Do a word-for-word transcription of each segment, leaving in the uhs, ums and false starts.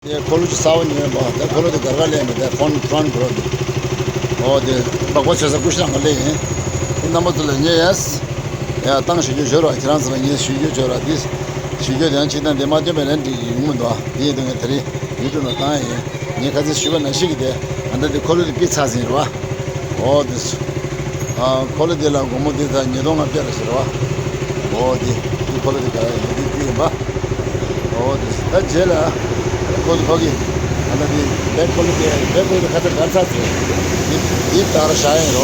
ངས་འཁོར་ལོ་ཅིག་གསར་པ་ཉོས་པ། ད་འཁོར་ལོ་དེ་སྒར་སྒར་ལེན་པ། ད་ཕོན་ཕོན་འཁོར་ལོ་དེ། ཨོ་དེ་སྦག་སྦག་བྱེད་ས་ཀུ་ཤུ་ནང་ལ་ལེན་ཡིན། དེ་རྣམ་པ་ཚོ་ལ་ངས་ཡས། ཡ་བཏང་ཞུ་རྒྱུ་བྱོས་རོགས། ཁྱེད་རང་ཚོ་ལ་ངས་ཞུ་རྒྱུ་བྱོས་རོགས། དེ་ཞུ་རྒྱུ་དེ་ཡང་ཅིག་དང་དེ་མ་སྟོན་པའི་ལན་འདྲི་ཡོང་མི་འདུག་ཨ། དེ་ཡིན་དུས་ངས་དེ་རིང་ཡུ་ཊུབ་ལ་བཏང་ཡིན། ངས་ཁ་སང་ཞུས་པ་ནང་བཞིན་གྱི་དེ་ཨ་ད་དེ་འཁོར་ལོ་དེ་པི་ཚ་ཟིན་རེད་བ། ཨོ་དེ། ཨ་འཁོར་ལོ་དེ་ལ་སྒོར་མོ་དེ་ད་ཉིས་སྟོང་ལྔ་བརྒྱ་རེད་ཟེར་བ། ཨོ་དེ། དེ་འཁོར་ལོ་དེ་ག་ཡ་ཡོད་དེ་དེ་ཡིན་པ། ཨོ་དེ། ད་རྗེས་ལ་ཁོ་ཚོ་ཕ་གི་ཨ་ད་དེ་བེད་ཁོ་ལོ་དེ་བེད་ཁོ་ལོ་དེ་ཁ་ཚ་གར་ཚ་ཚེ་དེ་དེ་ལྟར་བཞག་ཡིན་རེད་བ།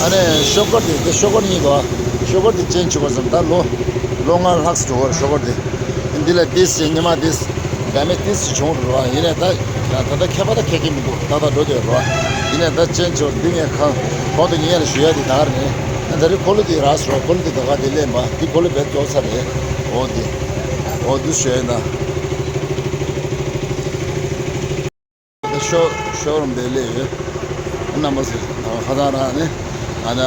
ཨ་ནི་ཤོག་སྒོར་དེ་དེ་ཤོག་སྒོར་གཉིས་འདུག་ཤོག་སྒོར་དེ་ཅན་བྱུག་པ་ཙམ་ད་ལོ་ལོ་ལྔ་ལྷག་ཙམ་འགྲོ་གི་རེད་ཤོག་སྒོར་དེ། འདི་ལ་ཏིས་ཞེས་ཉི་མ་ཏིས་བེད་མེད་ཏིས་ཞེས་བྱུང་རེད་བ། ཡིན་ནའི་ད་ད་ད་ད་ཁྱད་པར་ད་ཁྱད་ཀྱི་མི་འདུག་ཏག་ཏག་འགྲོ་བསྡད་རེད་བ། ཡིན་ནའི་ད་ཅན་བྱུག་འདི་ངས་ཁ་གོང་དུ་ཉེ་ལ་ཞུ་ཡ་དེ་ད་ག་རེད། ཨ་ད་རེས་ཁོ་ལོ་དེ་རག་སོང་། ཁོ་ལོ་དེ་ད་ག་དེ་ལེན་པ་དེ་ཁོ་ལོ་བེད་རྫོགས་ཚར་རེད། འོ་དེ། འོ་དེ་ཞུ་ཡ་ཡིན་ད། ཤོ་ཤོ་རུམ་དེ་སླེབས་ཡོད། རྣམ་པ་ཚོས་ཧ་ཅང་རང་ནི་ཨ་ནི་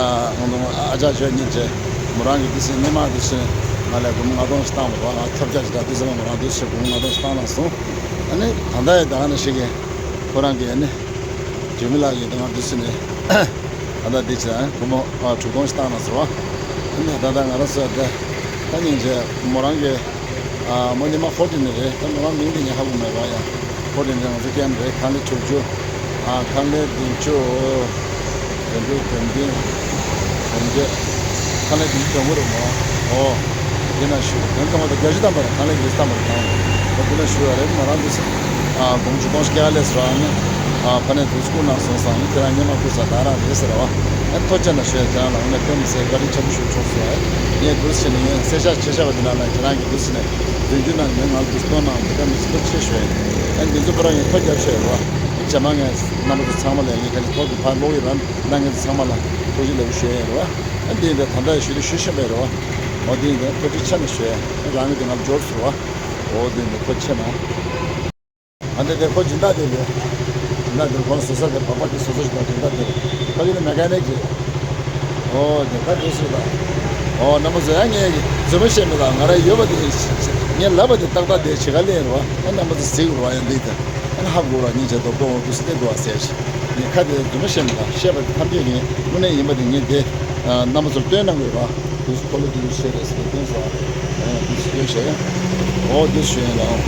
ཨ་ཅག་ཆོས་ཉིད་ཀྱིས་མོ་རང་གི་དེ་བཞིན་སྔོན་མ་དེ་བཞིན་ང་ལ་སྒོར་མོ་ལྔ་སྟོང་ཞིག་བཏང་བ་རེད་བ། ང་ཐབས་ཆག་ཅིག་དང་དུས་ཚོད་ལ་མོ་རང་དུས་ཚོད་སྒོར་མོ་ལྔ་སྟོང་ཞིག་བཏང་གནང་སོང་། ཨ་ནི་ད་ལྟ་ཡི་ད་ནི་ཞིག་གིས་ཁོ་རང་གིས་ཨ་ནི་ཇུ་མི་ལགས་ཀྱིས་ད་ང་དུས་ཚོད་ནས་ད་ལྟ་འདི་བྱས་སྒོར་མོ་དྲུག་སྟོང་ཞིག་བཏང་གནང་སོང་བ། ཨ་ནི་ད་ལྟ་ང་རང་ཚོ་ད་ད་སྙིང་རྗེ་མོ་རང་གིས། ཨ་མོ་ཉི་མ་ཧྥོར་ཊིན་རེད། ད་མོ་རང་མིང་དེ་ངས་ཧ་གོ་མེད་པ་ཡ། ཧྥོར་ཊིན་རེད། ང་ཚོ་ཀེམ་རེད། ཁང་ལེ་དྲུག་ཅུ། ཨ་ཁང་ལེ་བདུན་ཅུ། བདུན་ཅུ་བདུན་བདུན། བདུན་བརྒྱད། ཁང་ལེ་བདུན་ཅུ་དོན་དགུ་རེད་མོ། ཨོ། འདི་ན་ཞུ་བདུན་ཐོག་མ་དང་བརྒྱད་ཅུ་ཐམ་པ་རེད། ཁང་ལེ་བརྒྱད་ཅུ་ཐམ་པ་རེད་ཁང་། ཨོ་འདི་ན་ཞུ་བ་རེད། མོ་རང་དུས་ཨ་དགོང་དྲོ་གཏོང་སྐྱ་ལས་སུ་རང་ནི། ཨ་ཕ་ནས་དུས་སྐུ་ནང་སོང་སང་ནི་ཁྱེད་རང་སྔོན་མ་བསྐུར་ས་ད་རང་རེད་ཟེར་བ། ཨ་ཐོ་ཅན་ན་ཞུ་ཡ་ཁྱེད་རང་ལ་ངས་དཔེ་མི་སྲིད་བཀའ་དྲིན་ཆེན་པོ་ཞུ་ཆོག་སོང་ཨ། ངས་འདུག་ཟེར་ནས་ངས་གསལ་བཤད་ཆེ་བཞག་པ་འདི་ནང་ལ་ཁྱེད་རང་གིས་འདུག་ཟེར་ནས་བདུན་ཅུ་ནང་ངས་ང་ལ་འདུག་སྟོན་གནང་འདི་ལྟ་མི་སྲིད་ཐུགས་རྗེ་ཆེ་ཞུ་ཡ་ཡིན། ཨ་འདི་ཚོ་ཁོ་རང་ངས་ཐོ་རྒྱབ་ཤོད་རེད་བ། ཨ་རྗེས་མ་ངས་རྣམ་པ་ཚོ་ཚང་མ་ལ་ངས་ཁ་ཅིག་ཐོ་འདི་ཕར་ཀློག་གི་རང་གནང་མཁན་ཚོ་ཚང་མ་ལ་ཐུགས་རྗེ་ལེགས་པོ་ཞུ་ཡ་ཡིན་རེད་བ། ཨ་འདི་ཡིན་ད་ད་ལྟ་ཞུ་དུས་ཞུ་ཤེས་པ་རེད་བ། འོ་འདི་ཡིན་ད་ཐུགས་རྗེ་ཆེ་ན་ཞུ་ཡ། ཨ་རང་གིས་འདི་ང་ལ་འབྱོར་ཟེར་བ། འོ་འདི་ཡིན་ད་ཐུགས་རྗེ་ཆེ་ན། ཨ་འདི་དེ་ཁོ་སྦྱིན་བདག་དེ་རེད། སྦྱིན་བདག་དེ་ཁོང་བཟོ་ས་དེ་བག་པ་དེ་བཟོ་ས་ཞིག་དང་སྦྱིན་བདག་དེ་རེད། ཕ་གི་ནི་མེ་ཀ་ནིག་རེད། ཨོ་དེ་ད་དེ་སུ་ད། ཨོ་རྣམ་པ་ཚོ་ཡང་ངས་རྫུན་མ་བཤད་མི་དང་ང་རང་ཡོད་པ་དེ་ངས་ལབ་པ་དེ་ཏག་ཏག་དེ་བྱེད་ག་ལེན་རོ། ཨ་རྣམ་པ་ཚོ་གཟིགས་རོ་ཡང་འདི་དེ་ཨ་ནི་ཧ་གོ་ར་ཉིན་བྱེད་དོ་ཀོ་འོ་དུ་སི་ཏེ་འདུག་ཨ་ཟེར་ཞིག་ངས་ཁ་དེ་རྫུན་མ་བཤད་མི་དང་བཤད་པ་དེ་ཐམས་ཅད་ངས་དངོས་གནས་ཡིན་པ་དེ་ངས་དེ་རྣམ་པ་ཚོར་སྟོན་གནང་དགོས་ར། དུ་སུ་ཁོ་ལོ་དུ་ཡུ་ཤེ་རེ་སི་ཏེ་སོ་ཨ་དུ་སུ་ཡོད་ཤེ་ཨོ་དུ་སུ་ཡོད་ལ་ཨོ།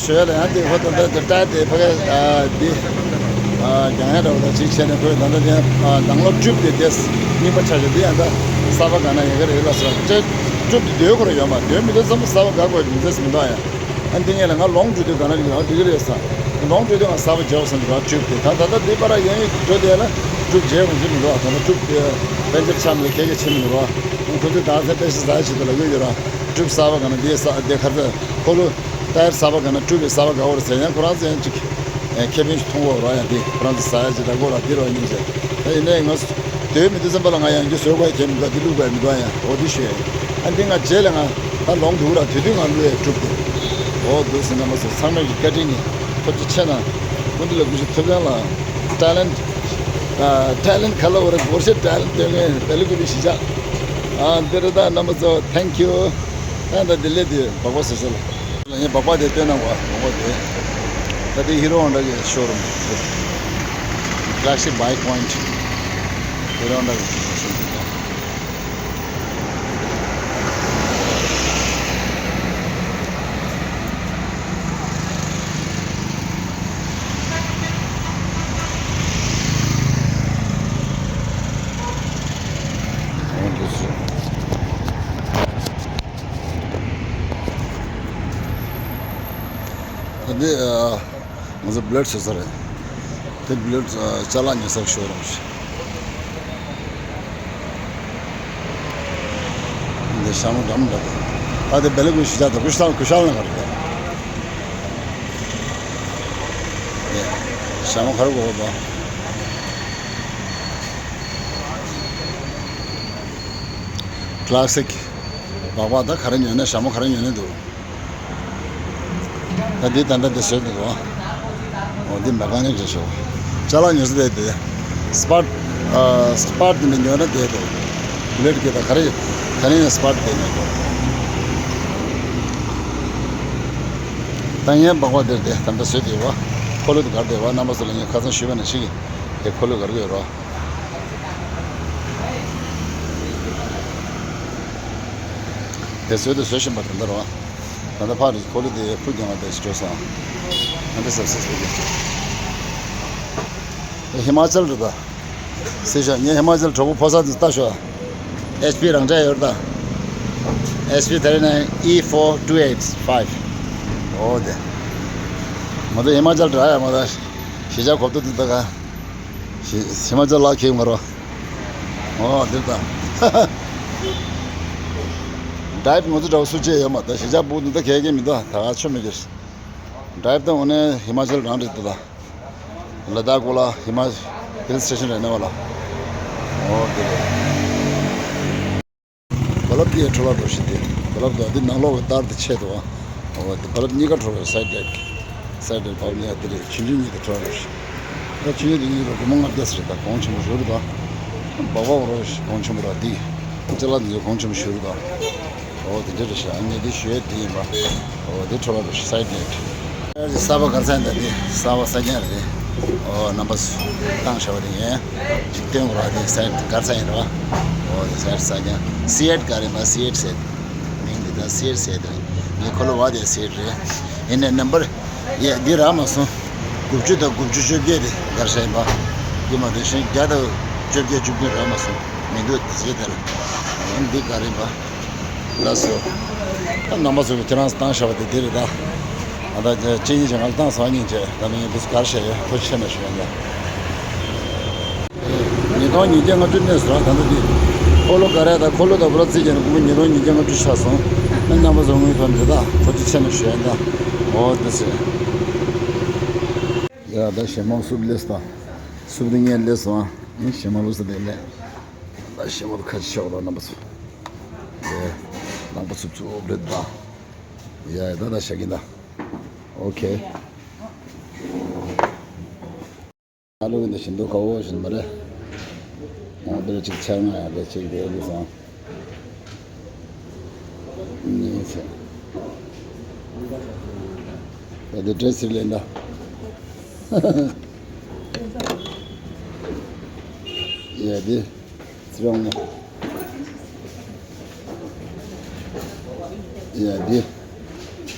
ཞོལ་ལ་ཡང་དེ་ཁོ་ད་ལྟ་དེ་ཏྲ་དེ་ཕ་གི་ཨ་འདི་ཨ་རྒྱང་ཡ་འདྲ་བོ་ད་ཅིག་བྱས་ནས་ཁོས་ད་ལྟ་དེ་ཨ་དང་ལོ་ཀྲུབ་དེ་དེ་རྙིང་པ་ཆགས་ཀྱི་འདི་ཡང་ད་གསར་པ་ག་ན་ཡ་གི་རེད་ལ་སོ་ཅེ་ཀྲུབ་དེ་སྡོད་ཁོ་ར་ཡོད་མ་སྡོད་མི་འདུག་བསམ་གསར་པ་དགའ་དགོས་མི་འདུག་མི་འདུག་ཡ། ཨ་འདི་ངས་ལ་ང་ལོང་འགྲོ་དུས་ག་ན་ཡོད་འགྲིག་གི་རེད་ས། ལོང་འགྲོ་དུས་ང་གསར་པ་མཇལ་བསམ་གི་ར་ཀྲུབ་དེ་ད་ད་ལྟ་འདི་པ་ར་ཡན་ཡིག་འགྲོ་དེ་ལ་ཀྲུབ་མཇལ་འོང་གི་མི་འདུག་ད་ལྟ་ཀྲུབ་དེ་དཔལ་འབྱོར་ཆགས་མི་འདུག་ཁྱེད་ཀྱི་ཆེ་མི་འདུག་ར། ཁོ་ཚོས་ད་ཚད་དཔེ་ཤི་ཟ་ཡ་ཆེད་དུ་ལ་ཡོད་ཡོད་ར། ཀྲུབ་གསར་པ་ག་ན་འདི་ས་འདི་ཁ་ཚ་ཁོ་ལོ། ཏཱ་ཡར་གསར་པ་ག་ན་ཀྲུབ་པའི་གསར་པ་དགའ་བོ་རེད་ཟེར་ཡང་ཁོ་རང་ཚོ་ཡང་ཅིག་ཨེ་ཁེ་ཕན་ཞིག་མཐོང་གོ་ར་ཡང་དེ་ཁོ་རང་ཚོ་ཟ་ཡ་ཅིག་ལ་གོ་ར་འདི་རོ་སྙིང་རྗེ། ད་ཡིན་ནའི་ང་སྡོད་མི་འདུག་བསམ་པ་ལ་ང་ཡང་རྒྱུ་བཟོས་དགོས་ཁྱེད་མི་འདུག་འདི་བླུག་དགོས་མི་འདུག་ཡང་འོ་འདི་ཞུ་ཡ་ཡིན། ཨ་འདི་ང་རྗེས་ལ་ང་ད་ལོང་འདུག་ར་དུས་དུས་ང་བླུག་ཡ་ཀྲུབ་དེ་འོ་འདུག་ཟེར་ན་མ་ཟེར་ཚང་མས་ཀྱི་བཀའ་དྲིན་གྱིས་ཐུགས་རྗེ་ཆེ་གནང་། སྐུ་མདུན་ལ་སྐུ་ཞབས་ཐུབ་བསྟན་ལགས་ཊེ་ལེན་ཊི་ཊེ་ལེན་ཊི་ག་ལ་བ་རེད་སྒོར་གཞས་ཊེ་ལེན་ཊི་སྟོན་མཁན་བེ་ལི་ཀུ་པི་གཞིས་ཆགས་ཨ་འདི་རེད། ད་རྣམ་པ་ཚོ་thank you། ཨ་ད་འདི་ལས་དེ་བག་པ་བཟོས་ཚར་ལ། ངས་སྦག་སྦག་དེ་སྟོན་གནང་བ་སྦག་སྦག་དེ། ད་དེ་ཧི་རོ་ཧོན་ཌ་གི་ཤོ་རུམ་རེད། Classic Bike Point། ཧི་རོ་ཧོན་ཌ་གི་ཤོ་རུམ་རེད། ཨོ་འདི་ཚོ། ད་འདི་ཨ་ང་ཚོ་བྷི་ལེཌ་བཟོ་ས་རེད། དེ་བྷི་ལེཌ་ཨ་ཅ་ལག་ཉོ་ས་ཤོ་རུམ་ཞིག་འདི་ཤ་མོ་འགྲམ་འདྲ་དེ། ད་དེ་བེ་ལི་ཀུ་ཤི་ཆ་དེ་ཀུ་ཤ་ཀུ་ཤ་ལ་ག་རེ་དེ། ཤ་མོ་ག་རེ་གོ་གོ་དོ། Classic། སྦག་སྦག་ད་ག་རེ་ཉོས་ན་ཤ་མོ་ག་རེ་ཉོས་ན་འདུག་ད་འདི་ད་ལྟ་འདི་བཟོས་འདུག་གོ། འོ་འདི་མེ་ཀ་ནིག་རེད་ཤོག་ཅ་ལག་ཉོ་ས་དེ་དེ། སི་པ་ཊི། ཨ་སི་པ་ཊི་འདི་ཉོ་ན་དེ་དེ། བྷི་ལེཌ་གི་ད་ག་རེ། ག་རེ་ཡང་སི་པ་ཊི་དེ་ཉོ་དགོས། ད་ངའི་སྦག་སྦག་འདིར་དེ་ད་ལྟ་བཟོས་བསྡད་ཡོད་པ། འཁོར་ལོ་དེ་གར་བསྡད་པ། རྣམ་པ་ཚོ་ལ་ངས་ཁ་སང་ཞུས་པ་ནང་བཞིན་གྱི་དེ་འཁོར་ལོ་གར་གྱི་ཡོད་རོགས། དེ་བཟོས་དེ་བཟོས་བཞིན་པ་དེ་འདྲ་རོགས། ད་ལྟ་ཕར་འཁོར་ལོ་དེ་ཕུགས་རྒྱང་བ་དེ་ཞིག་འགྲོ་སོང་། ད་ལྟ་སབ་སབ་སབ་སབ། ཧི་མ་ཅལ་རེད་ད། སེ་ཤ་ངས་ཧི་མ་ཅལ་གྲོགས་པོ་ཕོ་གསར་དེ་ལྟ་ཤོག། ཨེཆ་པི་རང་འདྲ་ཡོད་ད། ཨེཆ་པི་དེ་རེད་ན་ཨི་ཕོར་ཊུ་ཨེཊ་ཕའིབ། འོ་དེ། མ་གཏོགས་ཧི་མ་ཅལ་འདྲ་ཡ་མ་གཏོགས། གཞིས་ཆགས་གོ་ཐོས་དེ་ད་ག་ཧི་མ་ཅལ་ལ་ཁེལ་མ་རོ། འོ་དེ་ད། ཌ་རའིབ་ང་ཚོ་འདྲ་བོ་སུ་བྱས་ཡོད་མ་ད། གཞིས་ཆགས་སྤུ་གུ་དེ་ད་གས་གས་མི་འདུག་ད་ག་ཆོ་མི་གྱུར། ཌ་རའིབ་དང་འོ་ནས་ཧི་མ་ཅལ་རང་རེད་ད། ལ་དྭགས་གོ་ལ་ཧི་མ་ཧིལ་སི་ཊེ་ཤན་རེད་ན་བ་ལ། འོ་དེ་རེད། བ་ལབ་དེ་འཕྲོ་བརླག་འགྲོ་བཞིན་དེ། བ་ལབ་དང་དེ་ནང་ལོགས་ཀྱི་ལྟར་དུ་ཆད་འདུག་ཨ། འོ་དེ་བ་ལབ་གཉིས་ཀ་འཕྲོ་བརླག་སའི་ཌི་ལེག་སའི་ཌི་ལེག་བ་ལབ་གཉིས་ཀ་དེ་རེད། ཆུང་ཆུང་གཉིས་དེ་འཕྲོ་བརླག་འགྲོ་བཞིན། ད་ཆུང་ཆུང་དེ་གཉིས་རུ་སྒོར་མོ་ལྔ་བརྒྱ་ཟེར་ད་གོང་ཆེན་པོ་ཞུ་རུ་ད། སྦག་སྦག་རོ་གོང་ཆེན་པོ་ར་དེ། ཅ་ལག་འདི་གོང་ཆེན་པོ་ཞུ་རུ་ད། འོ་དེ་འདྲ་རེད་ཤག་ངས་འདི་ཞུ་ཡས་དེ་ཡིན་པ། འོ་དེ་འཕྲོ་བརླག་རེད་ཤག་སའི་ཌི་ལེག་གསར་པ་གར་ས་ཡིན་ད་དེ་གསར་པ་ས་རྐྱང་རེད། འོ་རྣམ་པ་ཚོ་བཏང་བཞག་པ་དེ་ཡིན། ཅིག་སྟོན་དགོས་ར་དེ་སའི་གར་ས་ཡིན་ར། འོ་དེ་སའི་ས་རྐྱང་སི་ཨེཊ་ག་རེད་པ། སི་ཨེཊ་ཟེར། མིང་འདི་ད་སི་ཨེཊ་ཟེར་དེ་རེད། ངའི་འཁོར་ལོ་བ་དེ་སི་ཨེཊ་རེད། ཡིན་ནའི་ནམ་བར་ཡ་འདི་རག་མ་སོང་། དགུ་བཅུ་དང་དགུ་བཅུ་བཅོ་བརྒྱད་དེ་གར་ས་ཡིན་པ། འདི་མ་གཏོགས་གཞན་བརྒྱ་དང་བཅོ་བརྒྱད་བཅུ་བདུན་རག་མ་སོང་། མི་འདུག་དེ་ཟེར་དེ་རེད། འདི་ག་རེད་པ། ལགས་སོ། ད་རྣམ་པ་ཚོ་གིས་ཁྱེད་རང་ཚོ་བཏང་བཞག་པ་དེ་འདི་རེད་ད། ཨ་ད་གཅིག་གཉིས་ཀྱིས་ང་ལ་བཏང་སོང་། སྙིང་རྗེ། ད་ནི་ངས་འདི་ཚོ་གར་བཞག་ཡོད། ཐུགས་རྗེ་ཆེ་གནང་ཞུ་ཡ་ཡིན་ད། ཉིས་སྟོང་ཉིས་བརྒྱ་ལྔ་བཅུ་གནས་སོང་ད་ལྟ་འདི། འཁོར་ལོ་ག་རེ་ད་འཁོར་ལོ་ད་བུ་ར་རྩིས་བརྒྱབ་ནས་སྒོར་མོ་ཉིས་སྟོང་ཉིས་བརྒྱ་ལྔ་བཅུ་ཆགས་སོང་། ཨ་རྣམ་པ་ཚོ་དངུལ་ཐོག་འདི་ད་ཐུགས་རྗེ་ཆེ་གནང་ཞུ་ཡ་ཡིན་ད། འོ་འདི་ཟེར། ཡ་ད་ཞེ་མོ་སུབ་ལེས་ད། སུབ་འདི་ངས་ལེས་སོང་། ཨ་ཞེ་མོ་ལུགས་སུ་དེ་ལེ། ད་ཞེ་མོ་ཁ་ཆེ་ཤོག་རོགས་རྣམ་པ་ཚོ། ཡ་རྣམ་པ་ཚོ་ཚུབ་རེད་ད། ཡ་ད་ད་ཞག་གི་ད། ཨོ་ཁེ། ཨ་ལོ་འདི་ཞིམ་མདོག་ཁ་བོ་ཞིག་མ་རེད། ང་འདིར་གཅིག་ཆ་ང་ཡང་འདིར་གཅིག་འདིར་ལུས་སོང་། གཉིས་ཚེ། ད་འདི་འདྲ་ཟིག་ལེན་ད། ཡ་འདི་ཚེ་རང་མོ། ཡ་འདི་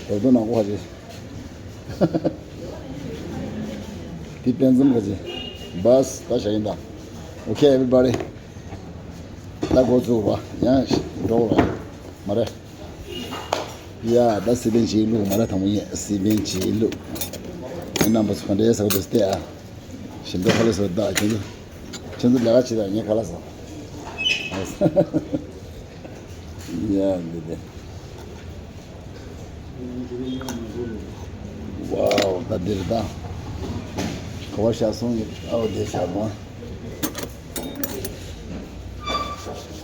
རོ་ཏོ་ནག་པོ་ཧ་ཅི། དེ་དཔེ་མཚམས་ག་ཅི། བཱས་ད་བཞག་ཡིན་ད། Okay, everybody. ད་འགོ་བཙུགས་པ་ཡང་འགྲོ་བ་མ་རེད། ཡ་ད་སི་པན་གཅིག་བླུགས་མ་རེད། དང་པོ་ཡིན་སི་པན་གཅིག་བླུགས། རྣམ་པ་ཚོ་ག་འདྲའི་ཟ་གི་འདུག་ལྟ་ཨ། ཞིམ་མདོག་ཁ་ལ་སོ་ད་ཁྱེད་ཚོ། ཁྱེད་ཚོ་ལས་ཀ་བྱེད་ད་ངས་ཁ་ལ་སོ། ཡ་འདི་དེ། ཝའོ། ད་འདིར་ད། ག་བ་བཞག་སོང་ཡོད། ཨའོ་འདིར་བཞག་མ།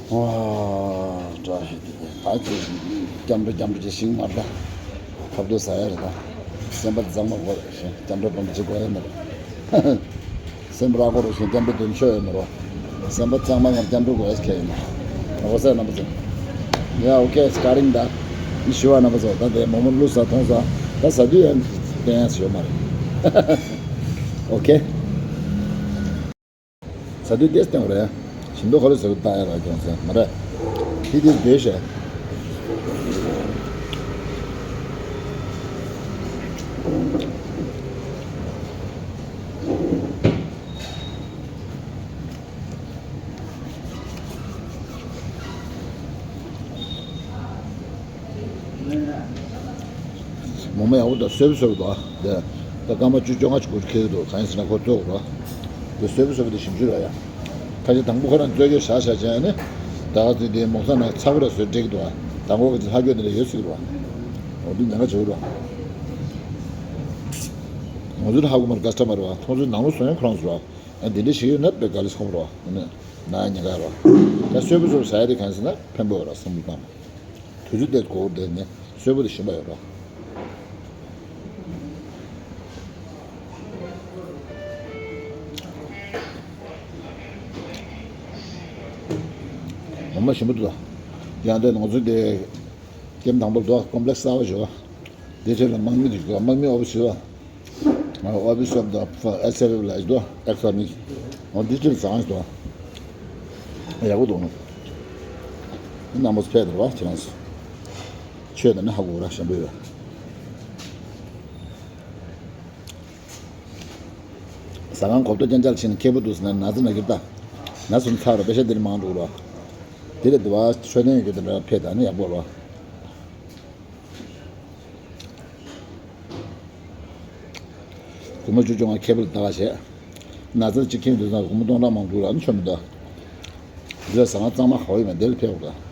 ཝའོ། བཀྲ་ཤིས་བདེ་ལེགས། ད་ཅིག་སྐྱབས་འགྲོ་སྐྱབས་འགྲོ་ཅིག་ཤིང་མར་ད། ཁ་བརྡ་ཟ་ཡ་རེད་ད། སེམས་པ་གཙང་མ་དགོས་རེད་ཤིང་སྐྱབས་འགྲོ་དཔོན་པོ་ཅིག་དགོས་ཡ་མ་རེད། སེམས་ར་མགོ་རུ་ཞིང་སྐྱབས་འགྲོ་དོན་ཆོད་ཡོད་མ་རོ། སེམས་པ་གཙང་མ་ངར་སྐྱབས་འགྲོ་དགོས་ཁེལ་ཡིན་ན། ངོ་སེ་རྣམ་པ་ཚོ། ཡ་ཨོ་ཁེ་སི་ཀ་རིང་ད། མི་ཞུ་བ་རྣམ་པ་ཚོ་ད་དེ་མོ་མོ་བླུགས་ས་མཐོང་ས། ད་ཟ་དུས་ཡང་བསྟན་ཡ་ཞུ་མ་རེད། ཨོ་ཁེ། ཟ་དུས་དེ་བསྟན་རེད། ཞིམ་མདོག་ཁ་ལོ་ཟ་དུས་ད་ཡ་ར་ཀྱང་ཟེར་མ་རེད། དེ་དེ་དེ་ཞེས། མོ་མོ་ཡག་པོ་འདུག་སོས་པོ་སོས་པོ་འདུག་དེ་ད་སྐར་མ་བཅུ་བཅོ་ལྔ་ཅིག་འགོར་ཁེལ་འདུག་གང་ཡིན་ཟེར་ན་ཁོ་བཙོག་འདུག་དེ་སོས་པོ་སོས་པོ་དེ་ཞིམ་ཆུ་ར་ཡ། ཁ་ཤས་དང་པོ་ཁོ་རང་བཙོས་སྐྱོ་བཞག་བཞག་བྱས་ནས་ད་ག་ཚོད་དེ་མོག་ཚ་ན་ཚ་པོ་ར་བཟོས་འགྲིག་འདུག་ད་ཁོ་གི་ཚོད་ལྷག་སྐྱོ་དེ་ལ་ཡོད་སྲིད་འདུག་འོ་དེ་ཉེན་ཁ་ཆེ་བོ་འདུག་ང་ཚོའི་ཧ་གོ་མར་ཀ་སི་ཊ་མར་བ་མཐོང་ཚོད་ནང་ལོགས་སོང་ཡང་ཁོ་རང་ཚོ་ར། ཨ་འདི་འདྲ་ཞིག་ཡོད་ན་དཔེ་དགའ་ལས་ཁོམ་རོགས། ཨ་ནི་ན་ཉེན་ཁ་རོགས། ད་སོས་པོ་སོས་པོ་ཟ་ཡ་དེ་གང་ཟེར་ན་ཕན་པོ་ཡོད་ར་བསམ་བློ་བཏང་། དུས་ཚོད་དེ་གོ་བོ་དེ་ནི་སོས་པོ་དེ་ཞིམ་པ་ཡོད་རོགས། ངོ་མ་ཞིམ་པོ་འདུག་ཡང་དེ་ང་ཚོ་དེ་ཀེམ་དང་པོ་འདུག་ཀོམ་པི་ལེགས་གསར་པ་ཞིག་དེ་ཆེད་ལ་དམག་མི་དེ་ཞུ་དམག་མི་ཨོ་བི་སི་བ། ཨོ་བི་སི་ཨོ་བི་ཨེ་སི་ཨེཕ་ལ་ཞུ་ཨེག་ས་མི། ཨོ་དེ་ཆེད་ལ་བཟང་ཞུ། ཡག་པོ་འདུག་ནོ། རྣམ་པ་ཚོ་ཕེབས་དར་བ་ཁྱེད་རང་ཚོ། ཆོས་དང་ནི་ཧ་གོ་ར་ཞན་པོ་ཡོད། ཟ་ཁང་གོབ་ཏོ་རྐྱང་རྐྱང་ཕྱིན་ཁེ་པོ་འདུག་ཟེར་ན་ན་ཚ་ན་གིར་ལྟ། ན་སུན་ཚ་རོ་པེ་ཤ་དེ་ནི་མང་འགྲོ་རོ། དེ་ལས་དུ་བ་ཆོས་ལྡན་ཡོད་རྒྱུ་དེ་འདྲ་ཕེབས་དང་ནི་ཡག་པོ་རོ། སྒོར་མོ་བཅུ་བཅོ་ལྔ་ཁེ་པོ་ལ་ལྟ་བ་བྱས། ན་ཚ་གཅིག་ཁེངས་དུས་ཙང་སྒོར་མོ་སྟོང་ཕྲག་མང་འདུག་ལ་ནི་ཆོ་མི་འདུག་འདི་ལ་ཟ་ཁང་གཙང་མ་ག་བ་ཡོད་མེད་འདི་ལ་ཕེབས་དགོས།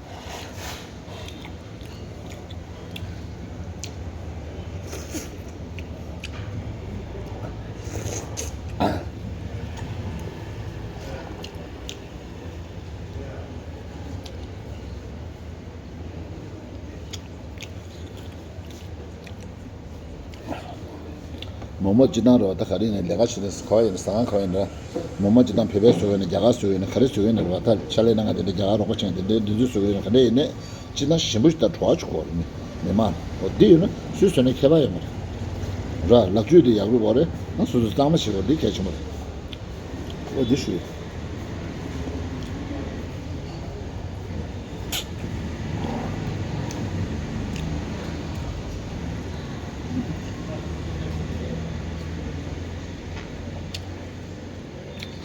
མོག་མོག་སྤྱི་བཏང་རེད་བ། ད་ག་རེ་ཡིན་ན་ལས་ཀ་བྱེད་དུས་ག་བ་ཡིན་ན་ཟ་ཁང་ག་བ་ཡིན་ན། མོག་མོག་སྤྱི་བཏང་བོད་པའི་བཟོ་ཡིན་ན་རྒྱ་གར་བཟོ་ཡིན་ན་ག་རེ་བཟོ་ཡིན་ན་རེད་བ། ད་ཕྱག་ལས་གནང་མཁན་དེ་འདྲ་རྒྱ་གར་རོགས་པ་བྱེད་མཁན་དེ་འདྲའི་འདི་ཚོ་བཟོ་གི་ཡིན་ན་ག་འདྲ་ཡིན་ནའི་སྤྱི་བཏང་ཞིམ་པོ་ཞིག་དང་བྲོ་བ་ཅིག་དགོས་རེད། མི་མི་མང་འོ་འདི་ཡོད་ན་སུས་བཟོས་ན་ཁྱད་པར་ཡོད་མ་རེད། ར་ལག་བཅུད་དེ་ཡག་པོ་དགོས་རེད། ང་སོ་སོ་གཙང་མ་བྱེད་དགོས་འདི་གལ་ཆེན་པོ་རེད། ཨོ་འདི་ཞུ།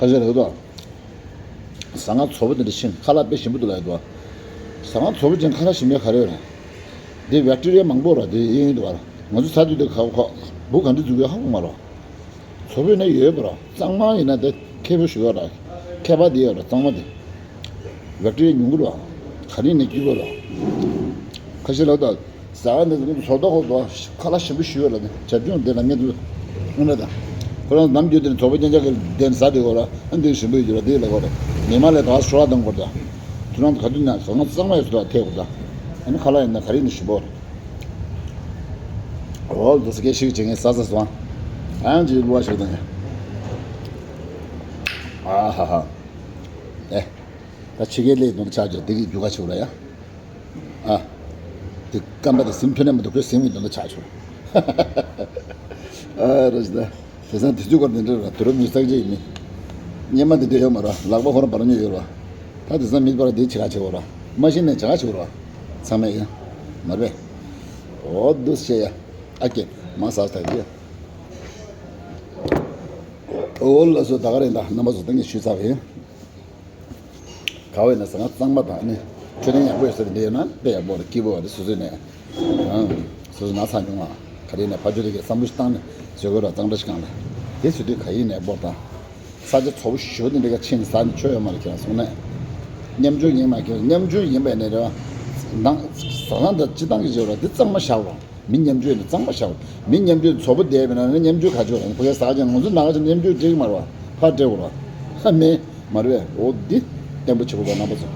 ཁ་ཤས་ལ་ཡོད་དོ། ཟ་ཁང་བཙོག་པོ་དེ་འདྲ་ཕྱིན་ཁ་ལག་དཔེ་ཞིམ་པོ་འདུག་ལ་ཡོད་དོ། ཟ་ཁང་བཙོག་པོ་ཅན་ཁ་ལག་ཞིམ་པའི་ག་རེ་ཡོད་རེད། འདི་བེག་ཏེ་རི་ཡ་མང་པོ་ར་འདི་ཡིན་འདུག་བ། ང་ཚོ་ཚ་དུས་འདི་ཁ་ཁ་འབུ་ག་འདྲ་འཛུགས་ཡོད་ཧ་གོ་མ་རོ། བཙོག་པོ་ཡིན་ན་ཡོད་པ་ར་གཙང་མ་ཡིན་ན་འདི་ཁེ་པོ་ཞུ་ཡོད་ར། ཁྱད་པར་འདི་ཡོད་ར་གཙང་མ་འདི། བེག་ཏེ་རི་ཡ་ཉུང་གི་ར། ག་རེ་ནས་སྐྱིད་པོ་ར། ཁ་ཤས་ལ་ད། ཟ་ཁང་འདི་ཚོ་བཟོ་ལྟ་ཁོ་ཚོ་ཁ་ལག་ཞིམ་པོ་ཞུ་ཡོད་ལ་ནི་བྱ་ཁྱུང་འདི་ལ་ངས་འདུག་ཨ་ན་ད། ཁོ་རང་ནམ་རྒྱུན་དེ་ནི་བཙོག་པོ་རྐྱང་རྐྱང་གི་འདི་ཟ་དེ་གོ་ལ་ཨ་འདི་ཞིམ་པོ་ཡོད་ར་འདི་ལ་གོ་ར། མི་མ་ལས་ད་ཤོ་ལ་དང་གོ་ར་ད། ཁྱོད་རང་ག་དུས་ན་ཟ་ཁང་གཙང་མ་ཡོད་སུ་ལ་ཐེག་གོ་ད། ཨ་ནི་ཁ་ལག་ཡིན་ན་ག་རེ་ནི་ཞིམ་པོ་ར། འོ་འདི་ས་སྐད་ཤིག་བྱེད་ངས་ཟ་ཟ་སོང་། ཨང་ཅིག་གླུ་བ་ཞིག་དང་། ཨ་ཧ་ཧ། ཨེ། ད་ཕྱི་རྒྱལ་ལས་དོན་ཆགས་ཀྱི་འདི་གི་རྒྱུ་ག་ཆུ་ར་ཡ། ཨ། དེ་སྐམ་པ་དེ་ཟིན་ཐུབ་ན་མི་འདུག་ཁོས་ཟིན་མི་འདུག་ན་ཆག་ཆོག་ཨ་རེད་ད། དེ་སང་དེ་ཚོའི་སྐོར་དེ་འདྲ་ར་དུ་རུ་མི་བསགས་རྗེས་ཡིན་ནི། སྙེ་མ་དེ་འདྲ་ཡོད་མ་ར་ལག་པ་ཁོ་རང་བར་ཉོ་ཡོད་ར། ད་དེ་སང་མི་པར་དེ་ཆེ་ག་ཆེ་བོ་ར། མ་ཤེས་ནས་ཆེ་ག་ཆེ་བོ་ར། ཚང་མས་ཡ། མར་བས། འོ་འདུག་ཤེས་ཡ། ཨ་ཀེ། མ་ཟ་ས་ཡ། འོ་ལ་སོ་ད་ག་རེད་ད་རྣམ་པ་ཚོ་ད་ངས་ཞུས་ཚར་བ་ཡིན། ག་བས་ན་ཟ་ཁང་གཙང་མ་དང་ནི། འཕྲོད་བསྟེན་ཡག་པོ་ཡོད་ས་དེ་འདྲ་ཡོད་ན་དཔེ་ཡག་པོ་རེད་སྐྱིད་པོ་རེད་སོ་སོའི་ནས། ཨང་། སོ་སོ་ན་ཚ་མྱོང་ང་། ག་རེ་ནས་ཕ་ཆོས་དེ་གའི་བསམ་བློ་ཞིག་བཏང་ནས་བཟོས་དགོས་ར་གཙང་སྦྲ་ཞིག་གང་ལ། དེ་བཟོས་དུས་ག་ཡིན་ནས་སྤོར་དང་། ས་ཆ་ཚོ་བོ་ཞོ་དེ་འདྲ་ག་ཕྱིན་ཟ་ནས་ཆོ་ཡོད་མ་རེད་ཁྱེད་རང་སོང་ནས། མཉམ་འཇུག་ཡིན་མ་ཁྱེད་རང་མཉམ་འཇུག་ཡིན་པའི་ནས་རེད་བ། ནང་ཟ་ཁང་དང་སྤྱི་བཏང་གི་བཟོས་ར་འདི་གཙང་མ་བཞག་རོགས། མི་མཉམ་སྤྱོད་ནི་གཙང་མ་བཞག་མི་མཉམ་སྤྱོད་ཚོགས་པ་བསྡད་པ་ན་ནི་མཉམ་སྤྱོད་ག་ཆོག་རང་ཕ་གིར་ཟ་ཅིང་ང་ཚོ་ནང་ཆ་མཉམ་སྤྱོད་འགྲིག་མ་རེད་བ། ཕར་སྤྲད་དགོས་རེད་བ། ཧ་མེད་མ་རེད་བས། འོ་འདི་བརྟན་པོ་བྱེད་དགོས་པ་རྣམ་པ་ཚོ།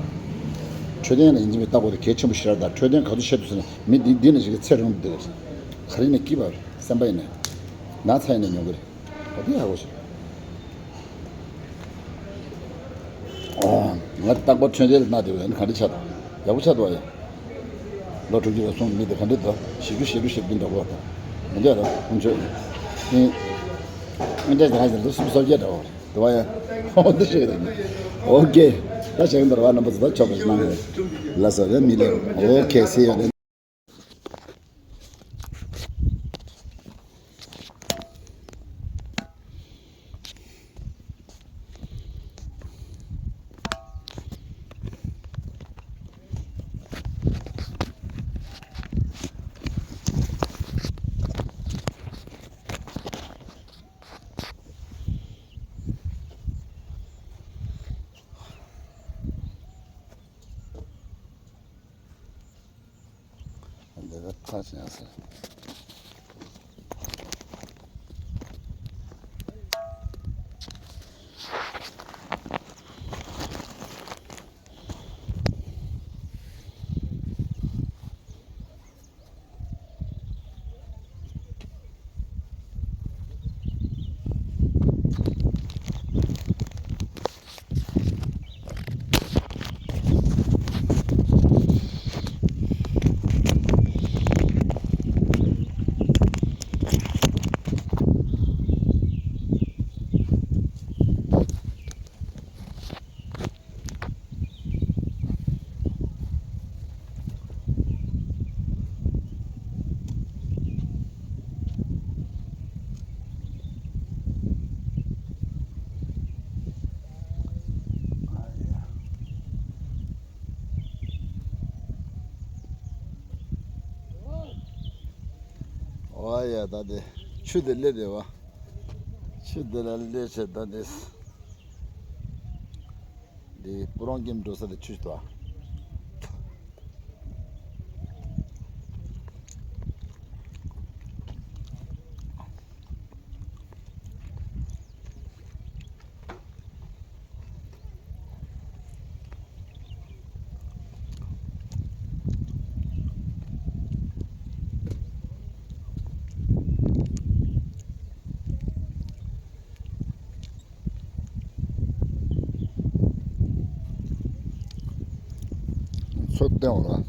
འཕྲོད་བསྟེན་ལ་ཡིན་གཅིག་མིན་ལྟ་དགོས་དེ་གལ་ཆེན་པོ་ཞེ་དྲག་དང་འཕྲོད་བསྟེན་ག་ཚོད་བཤད་ཐུབ་ཟེར་ན་མི་འདི་འདི་ནི་ཞིག་གི་ཚེ་རིང་པོ་འདུག་ག་རེ་ནས་སྐྱིད་པ་རེད་སེམས་པ་ཡིན་ནས་ན་ཚ་ཡིན་ནས་མྱོང་གི་རེད། འོ་དེ་ཧ་གོ་ཞིག་ཨོ། ང་རྟག་པར་ཁྲོན་རེ་ལ་གནང་དེ་བས་ག་འདྲ་ཆགས་འདུག་ཡག་པོ་ཆགས་འདུག་ཡ། ལོ་དྲུག་ཅུ་ལ་སོང་མི་དེ་ག་འདྲ་འདུག་བཞི་བཅུ་ཞེ་དྲུག་ཞེ་བདུན་འདྲ་བོ་དང་། མི་འདྲ་ར་ཁོང་ཚོས། ཨེ། ཨེ་འདྲ་ཟེར་ག་ཟེར་འདུག་སུམ་སོ་བརྒྱད་འདྲ་བོ་རེད་འདུག་བ་ཡ། ཨོ་འདི་ཞིག་རེད། ཨོ་ཀེ། ད་བྱས་འདུག་བ་རྣམ་པ་ཚོ་ད་ཆོག་པ་ཞིག་གནང་ཡོད། ལགས་སོ་རེད་མི་ལེགས། ཨོ་ཀེ་སི་ཡོ་རེད། འདི་ལ་ཐག་བཅད་ཟེར། ད་དེ་ཆུ་དེ་སླེབས་བསྡད་པ། ཆུ་དེ་ལ་སླེབས་བྱས་ད་དེ། འདི་སྤུ་རོང་ཁྱིམ་འགྲོ་ས་དེ་ཆུ་དོ། མཚོ་སྟོན་འོང་ལ།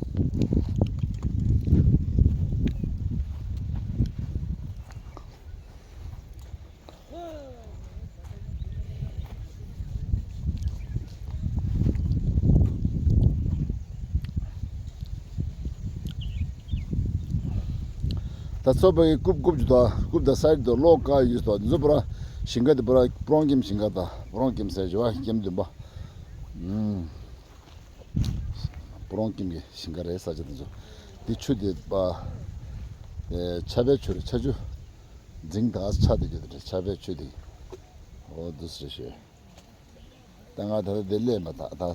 ད་མཚོ་བའི་རྐུབ་རྐུབ་ཅིག་དང་རྐུབ་དང་སའི་རུ་དུ་གློག་བཀག་ཡོད་དོ། འདི་ཚོ་པུ་ར་ཞིང་ཁ་དེ་པུ་ར་སྤུ་རོང་ཁྱིམ་ཞིང་ཁ་དང་སྤུ་རོང་ཁྱིམ་ཟེར་བཞི་བ་ཁྱིམ་བདུན་པ། ཨུམ། སྤུ་རོང་ཁྱིམ་གྱི་ཞིང་ཁ་རེད། ས་ཆ་དེ་ཚོ། འདི་ཆུ་དེ་པ། ཨེ་ཆར་པའི་ཆུ་རེད། ཆར་ཆུ། འཛིང་ད་ཆ་དེ་རྒྱུ་དེ་རེད། ཆར་པའི་ཆུ་དེ། འོ་འདུག་སེ་ཞེས། ད་ང་ད་ལྟ་དེ་སླེབས་མ་ཐག་ད།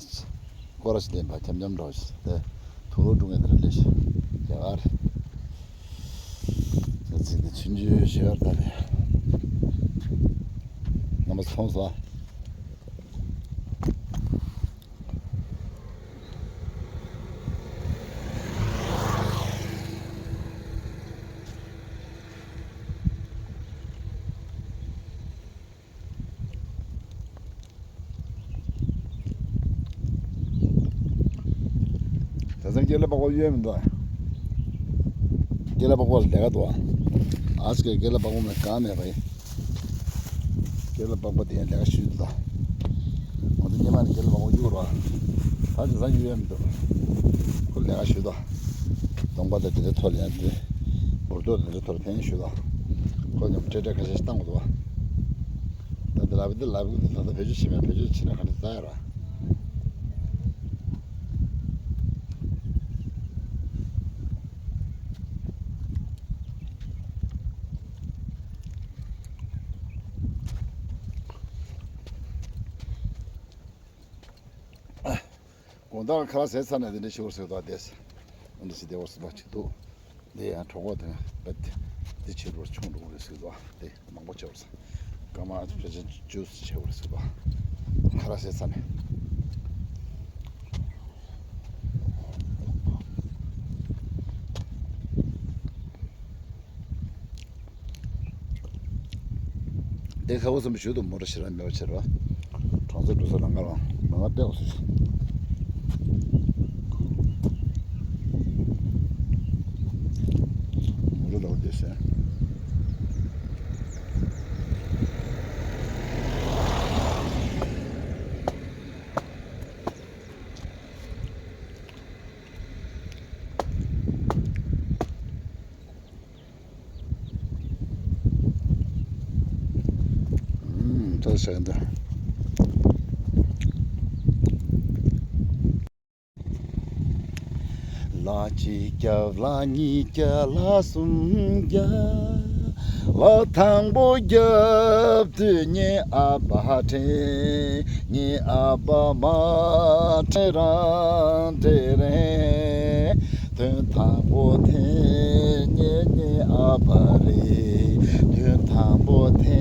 སྐོར་ར་ཞིག་སླེབས་པ་འཁྱམ་འཁྱམ་འགྲོ་ཞིག་དེ། དུག་ལོག་སྒྲུག་མཁན་དེ་རེད། སླེབས་ཤིག་རྒྱ་གར། ད་ཚིག་འདི་ཆུང་ཆུང་ཞེས་པར་ད་རེད། རྣམ་པ་ཚོ་ལྟོས་སོང་། དེང་སང་ཀེ་ལ་པགས་པ་གཡོས་མི་འདུག་ཀེ་ལ་པགས་པ་ལས་ཀ་འདུག་ཨ་ཙི་ཀེ་ལ་པགས་པ་མེད་གང་མེད་པ་ཡིན། ཀེ་ལ་པགས་པ་དེ་ཡང་ལས་ཀ་ཞུས་འདུག་ད་ང་ཚོ་སྔོན་མ་ནས་ཀེ་ལ་པགས་པ་གཡུག་རོགས། ད་དེང་སང་གཡོས་མི་འདུག་ཁོ་ལས་ཀ་ཞུས་འདུག་གདོང་པ་དང་དེ་འདྲ་ཐོར་ཡང་དེ། འབུར་ཏོག་དེ་འདྲ་ཐོར་ཕན་ཞུས་འདུག་ཁོ་ཉམས་སྤྲད་སྤྲད་ཁ་ཤས་ཤིག་བཏང་དགོས་འདུག་ད་དེ་ལབ་དེ་ལབ་གི་འདུག་ད་ལྟ་བེད་སྤྱོད་བྱེད་མེད། བེད་སྤྱོད་བྱེད་ན་ག་འདྲ་ལྟ་ཡ་ར། དགོང་དག་ཁ་ལག་ཟས་ཚར་ནས་དེ་འདྲ་ཞིག་འོར་ཟེར་དོ་དེས། འདི་ཞིག་དེ་འོར་ཟེར་བ་ཅིག་འདུག་འདི་ཡང་གྲོགས་པོ་དེ་བེད་དེ་ཆེ་རུ་ཆུང་རུ་རེད་ཟེར་དོ། དེ་མང་པོ་ཆེ་བར་ཟེར། སྐར་མ་ཕལ་ཆེར་བཅུ་ཆེ་བར་ཟེར་དོ། ཁ་ལག་ཟས་ཚར་ནས། དེ་ཁ་བོ་སེམས་ཞུ་དུ་མོ་ར་ཤི་ར་མེ་བ་ཆེ་ར། གྲོང་ཚོ་འགྲོ་ས་ལང་ཀ་རང་མ་ང་པེ་བ་སུ་ཤི། མོ་ར་ལ་བ་དེ་ཤེ། ཨུམ། ད་ཟེར་འདི། ལག་གཅིག་རྒྱབ། ལག་གཉིས་རྒྱབ། ལག་གསུམ་རྒྱབ། ལག་དང་པོ་རྒྱབ་དུས་ངའི་ཨ་ཕ་དྲན། ངའི་ཨ་ཕ་མ་དྲན་རང་དྲན་རེད། དོན་དང་པོ་དེ་ངའི་ངའི་ཨ་ཕ་རེད། དོན་དང་པོ་དེ་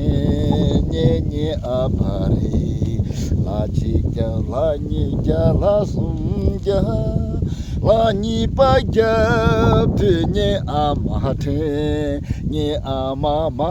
ངའི་ངའི་ཨ་ཕ་རེད། ལག་གཅིག་རྒྱབ། ལག་གཉིས་རྒྱབ། ལག་གསུམ་རྒྱབ། ལག་གཉིས་པ་རྒྱབ་དུས་ངའི་ཨ་མ་དྲན། ངའི་ཨ་མ་མ་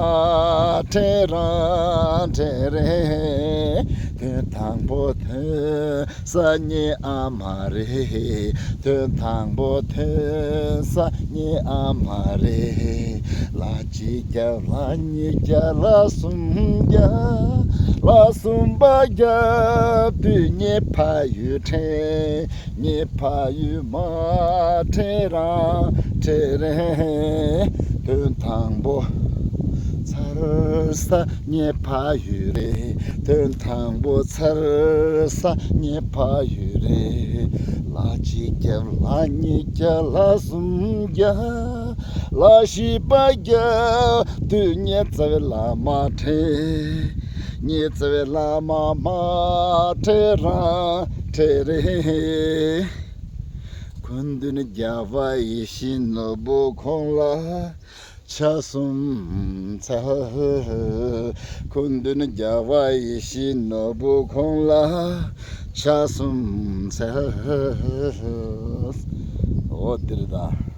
དྲན་རང་དྲན་རེད། དོན་དང་པོ་དོན་ས་ངའི་ཨ་མ་རེད། དོན་དང་པོ་དོན་ས་ངའི་ཨ་མ་རེད། ལག་གཅིག་རྒྱབ། ལག་གཉིས་རྒྱབ། ལག་གསུམ་རྒྱབ། ལག་གསུམ་པ་རྒྱབ་དུས་ངའི་ཕ་ཡུལ་དྲན། ངའི་ཕ་ཡུལ་མ་དྲན་རང་དྲན་རེད། དོན་དང་པོ་ཚར་ས་ངའི་ཕ་ཡུལ་རེད། དོན་དང་པོ་ཚར་ས་ངའི་ཕ་ཡུལ་རེད། ལག་གཅིག་རྒྱབ། ལག་གཉིས་རྒྱབ། ལག་གསུམ་རྒྱབ། ལ་ཤིས་པ་རྒྱབ་དུས་ངེད་ཚེ་བའི་བླ་མ་ཁྲེལ། ངེད་ཚེ་བའི་བླ་མ་མ་ཁྲེལ་རང་ཁྲེལ་རེད། སྐུ་མདུན་རྒྱལ་བ་ཡིད་བཞིན་ནོར་བུ་ཁོང་ལ་ཕྱག་གསུམ་འཚལ། སྐུ་མདུན་རྒྱལ་བ་ཡིད་བཞིན་ནོར་བུ་ཁོང་ལ་ཕྱག་གསུམ་འཚལ། འོ་འདིར་ད།